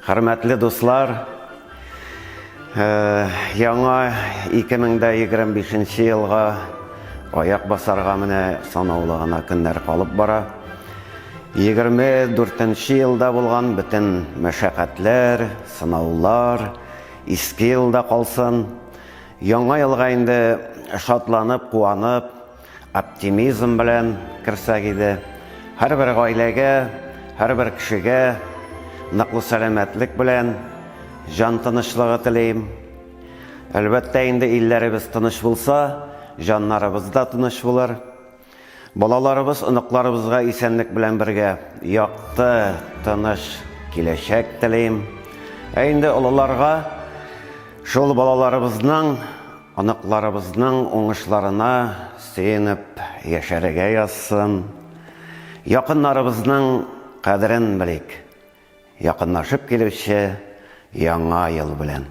Хөрмәтле дуслар, э, яңа 2025 елга аяк басарга менә санаулы гына көннәр калып бара. 24 елда булган бөтен мәшәкатьләр, сынаулар иске елда калсын. Яңа елга инде шатланып, куанып, Оптимизм белән керсәк иде. Һәрбер гаиләгә, һәрбер кешегә ныклы сәламәтлек белән җан тынычлыгы телим. Әлбәттә инде илләребез тыныч булса, җаннарыбыз да тыныч булыр. Балаларыбыз, оныкларыбызга исәнлек белән бергә якты, тыныч киләчәк телим. Ә инде олыларга шул балаларыбызның Оныкларыбызның уңышларына сөенеп яшәргә язсын. Якыннарыбызның кадерен белик. Якынлашып килүче Яңа ел белән!